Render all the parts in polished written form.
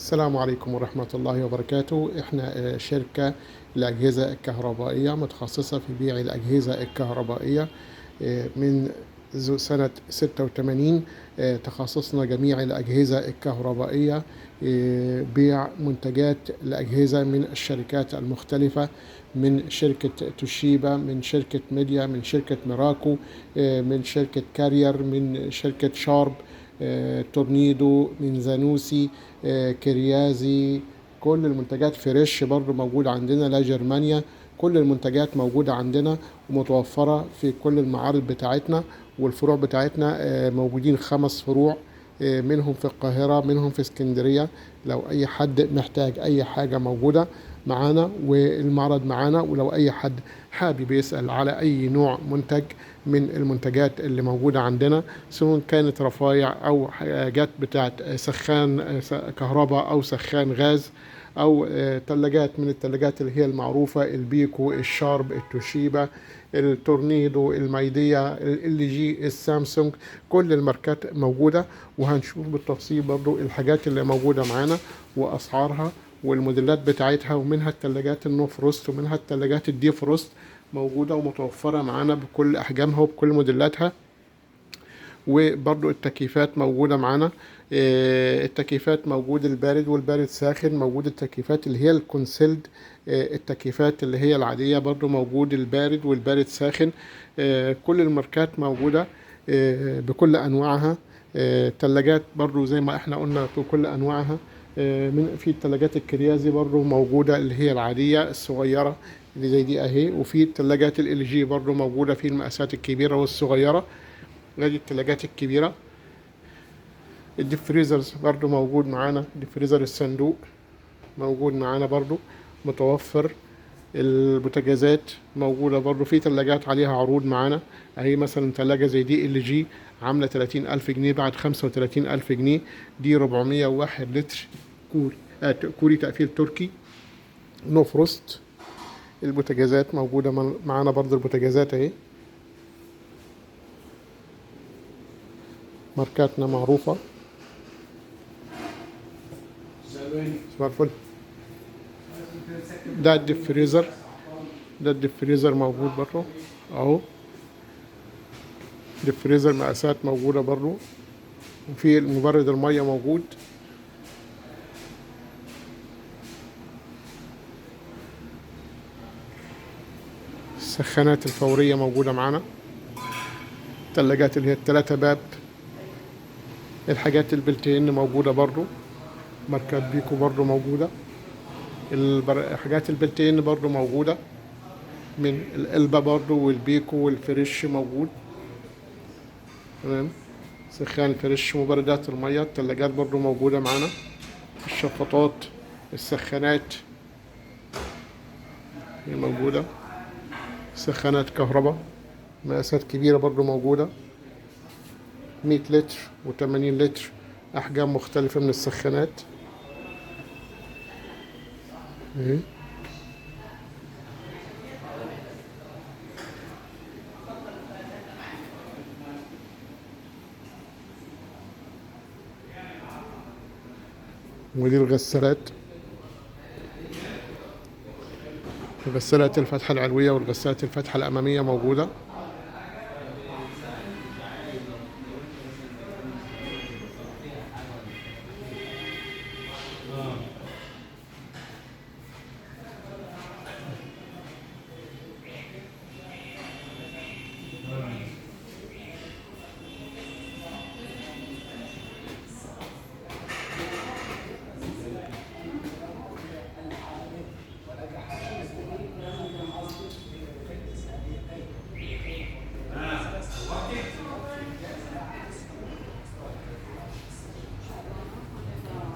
السلام عليكم ورحمة الله وبركاته. احنا شركة الأجهزة الكهربائية متخصصة في بيع الأجهزة الكهربائية من سنة 86. تخصصنا جميع الأجهزة الكهربائية، بيع منتجات الأجهزة من الشركات المختلفة، من شركة توشيبا، من شركة ميديا، من شركة ميراكو، من شركة كارير، من شركة شارب، تورنيدو، من زانوسي، كريازي. كل المنتجات فريش برضو موجود عندنا، لا جرمانيا، كل المنتجات موجودة عندنا ومتوفرة في كل المعارض بتاعتنا والفروع بتاعتنا. موجودين 5 فروع، منهم في القاهرة، منهم في اسكندرية. لو أي حد محتاج أي حاجة موجودة معانا والمعرض معانا. ولو أي حد حابب يسأل على أي نوع منتج من المنتجات اللي موجودة عندنا، سواء كانت رفايع أو حاجات بتاعت سخان كهرباء أو سخان غاز، أو تلاجات من التلاجات اللي هي المعروفة، البيكو، الشارب، التوشيبا، التورنيدو، الميديا، ال جي، السامسونج، كل الماركات موجودة. وهنشوف بالتفصيل برضو الحاجات اللي موجودة معانا وأسعارها والموديلات بتاعتها، ومنها التلاجات ال no frost ومنها التلاجات ال deep frost موجودة ومتوفرة معانا بكل أحجامها وبكل موديلاتها. وبرضو التكييفات موجودة معانا، التكييفات موجود البارد والبارد ساخن، موجود التكييفات اللي هي ال concealed، التكييفات اللي هي العادية برضو موجود البارد والبارد ساخن. كل الماركات موجودة، بكل أنواعها. تلاجات برضو زي ما احنا قلنا بكل أنواعها، من في التلاجات الكريازي برضو موجودة اللي هي العادية الصغيرة اللي زي دي اهي، وفي التلاجات ال جي برضو موجودة في المقاسات الكبيرة والصغيرة. ادي التلاجات الكبيرة. ال deep freezers برضو موجود معانا، ال deep freezer الصندوق موجود معانا برضو متوفر. البوتاجازات موجودة برضو، في تلاجات عليها عروض معانا اهي، مثلا تلاجة زي دي ال جي عاملة 30,000 جنيه بعد 35,000 جنيه. دي 401 لتر كوري تقفيل تركي no frost. البوتاجازات موجودة معانا برضو، البوتاجازات اهي ماركاتنا معروفة. صباح الفل. ده ال deep freezer، ده ال deep freezer موجود برضو اهو، deep freezer مقاسات موجودة برضو، وفي المبرد المية موجود. السخانات الفورية موجودة معانا، التلاجات اللي هي التلاتة باب، الحاجات ال built-in موجودة برضو، ماركات بيكو برضو موجودة، الحاجات ال built-in برضو موجودة من القلبة برضو، والبيكو والفريش موجود. تمام. سخان فريش، مبردات المية، التلاجات برضو موجودة معانا، الشفاطات، السخانات هي موجودة، سخانات كهرباء مقاسات كبيرة برضو موجودة، 100 لتر وتمانين لتر، أحجام مختلفة من السخانات. اهي. ودي الغسالات، غسالات الفتحة العلوية والغسالات الفتحة الأمامية موجودة.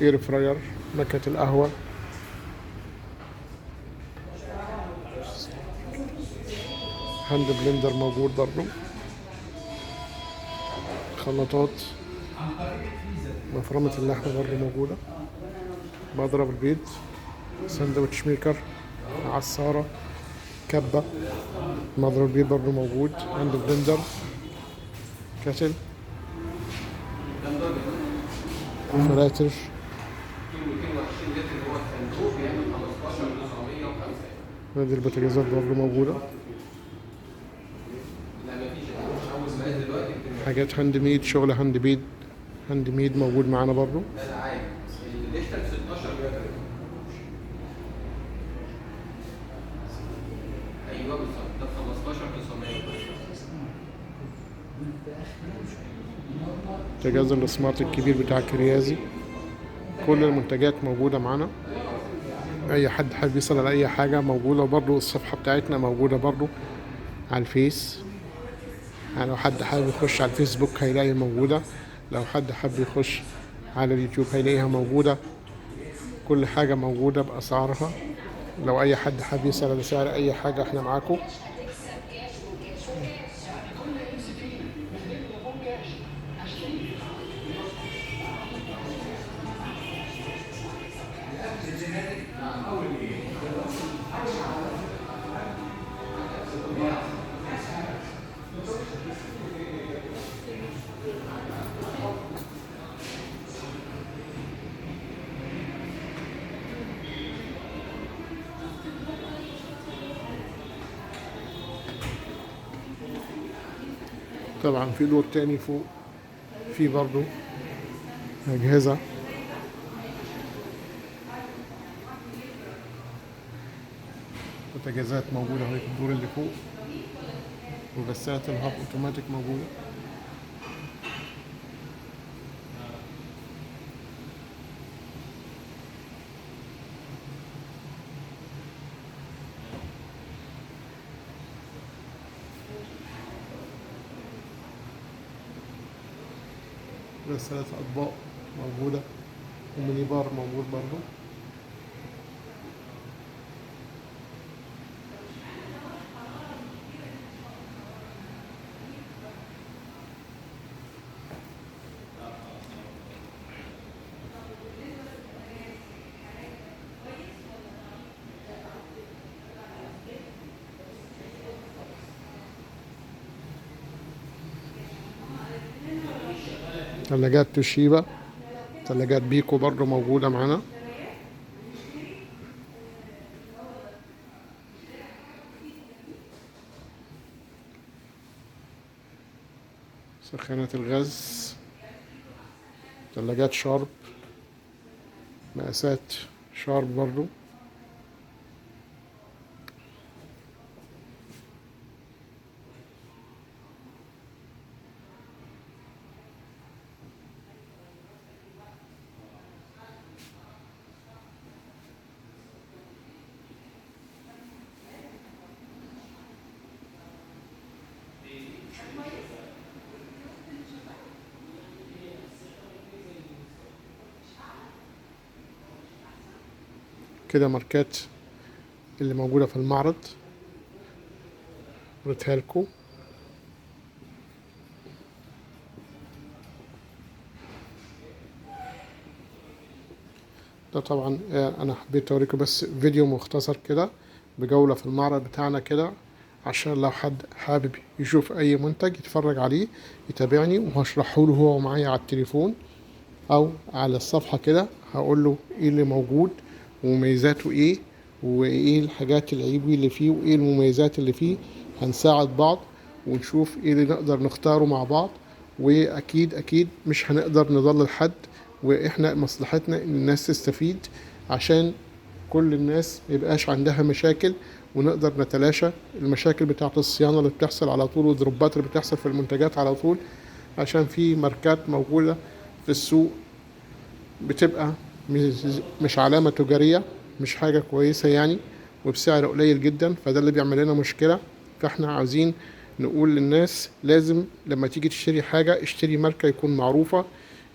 air fryer، مكنة القهوة، hand blender موجود برضو، خلاطات، مفرمة اللحمة برضو موجودة، مضرب البيض، sandwich maker، عصارة، كبة، مضرب البيض برضو موجود، hand blender، kettle، فلاتر، ادي البوتاجازات برضو موجودة. حاجات hand made، شغل hand made، hand made موجود معانا برضو. ايوه بالظبط، ده 15900. بوتاجاز ال smart الكبير بتاع كريازي. كل المنتجات موجودة معانا، أي حد حابب يسأل على أي حاجة موجودة. برضو الصفحة بتاعتنا موجودة برضو على الفيس، يعني لو حد حابب يخش على الفيسبوك هيلاقي موجودة، لو حد حابب يخش على اليوتيوب هيلاقيها موجودة. كل حاجة موجودة بأسعارها. لو أي حد حابب يسأل على سعر أي حاجة احنا معاكم. طبعا في دور تاني فوق في برضو أجهزة. بوتاجازات موجودة اهي في الدور اللي فوق، وغسالة ال half automatic موجودة. غسالة أطباق موجودة، وميني بار موجود برضو. ثلاجات توشيبا، ثلاجات بيكو برضو موجودة معانا. سخانات الغاز، ثلاجات شارب، مقاسات شارب برضو. كده ماركات اللي موجودة في المعرض وريتها لكم. ده طبعا انا حبيت اوريكم بس فيديو مختصر كده بجولة في المعرض بتاعنا كده، عشان لو حد حابب يشوف اي منتج يتفرج عليه يتابعني، وهشرحه له هو معايا على التليفون او على الصفحة كده، هقول له ايه اللي موجود ومميزاته ايه، وايه الحاجات العيب اللي فيه، وايه المميزات اللي فيه. هنساعد بعض ونشوف ايه اللي نقدر نختاره مع بعض، واكيد اكيد مش هنقدر نضلل حد، واحنا مصلحتنا ان الناس تستفيد عشان كل الناس ميبقاش عندها مشاكل، ونقدر نتلاشى المشاكل بتاعة الصيانة اللي بتحصل على طول، والدروبات اللي بتحصل في المنتجات على طول، عشان في ماركات موجودة في السوق بتبقى مش علامة تجارية، مش حاجة كويسة يعني، وبسعر قليل جدا، فده اللي بيعمل لنا مشكلة. فاحنا عاوزين نقول للناس لازم لما تيجي تشتري حاجة اشتري ماركة يكون معروفة،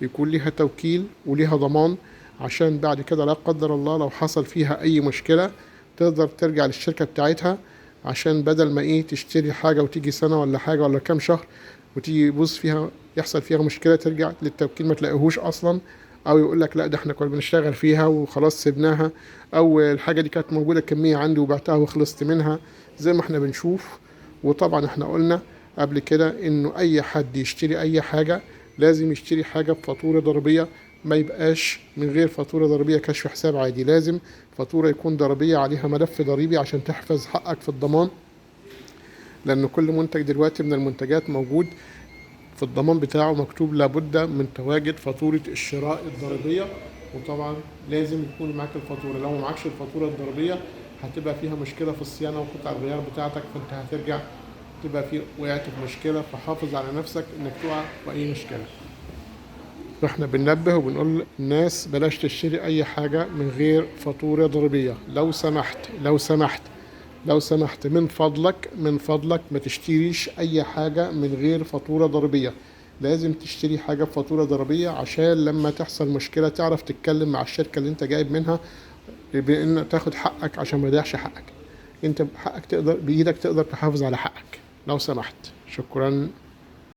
يكون ليها توكيل وليها ضمان، عشان بعد كده لا قدر الله لو حصل فيها اي مشكلة تقدر ترجع للشركة بتاعتها، عشان بدل ما ايه تشتري حاجة وتيجي سنة ولا حاجة ولا كام شهر وتيجي يبوظ فيها، يحصل فيها مشكلة، ترجع للتوكيل ما تلاقيهوش اصلا، او يقول لك لا ده احنا كنا بنشتغل فيها وخلاص سيبناها، او الحاجة دي كانت موجودة كمية عندي وبعتها وخلصت منها، زي ما احنا بنشوف. وطبعا احنا قلنا قبل كده انه اي حد يشتري اي حاجة لازم يشتري حاجة بفاتورة ضريبية ما يبقاش من غير فاتورة ضريبية كشف حساب عادي، لازم فاتورة يكون ضريبية عليها ملف ضريبي عشان تحفظ حقك في الضمان، لأن كل منتج دلوقتي من المنتجات موجود في الضمان بتاعه مكتوب لابد من تواجد فاتورة الشراء الضريبية، وطبعا لازم يكون معاك الفاتورة. لو ما معكش الفاتورة الضريبية هتبقى فيها مشكلة في الصيانة وقطع الغيار بتاعتك، فانت هترجع تبقى في وقعت في مشكلة. فحافظ على نفسك انك تقع في اي مشكلة. فاحنا بننبه وبنقول للناس بلاش تشتري اي حاجة من غير فاتورة ضريبية، لو سمحت لو سمحت لو سمحت، من فضلك من فضلك ما تشتريش اي حاجة من غير فاتورة ضريبية. لازم تشتري حاجة بفاتورة ضريبية عشان لما تحصل مشكلة تعرف تتكلم مع الشركة اللي انت جايب منها بان تاخد حقك، عشان ما يضيعش حقك. انت حقك تقدر بايدك تقدر تحافظ على حقك لو سمحت. شكرا.